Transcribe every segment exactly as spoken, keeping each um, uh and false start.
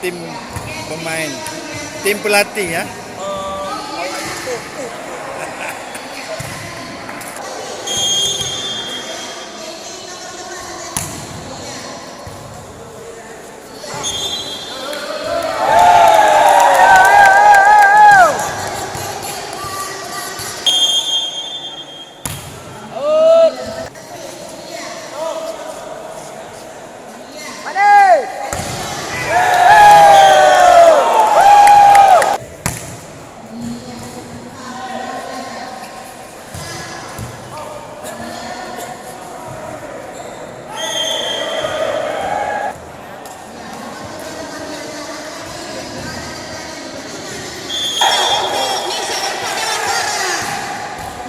Tim pemain, tim pelatih ya.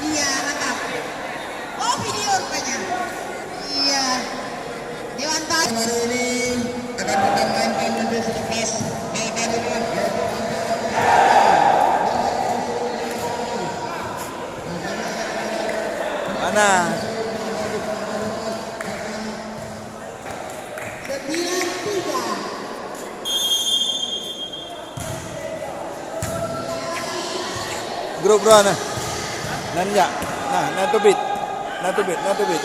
Iya, mantap. Oh, video rupanya. Iya. Dewan Baru ini akan kita mainkan nanti selepas babak kedua. Mana? Sembilan tiga. Grup dua nah. Nan jak. Nah, nan teubiet. Nan teubiet, nan teubiet.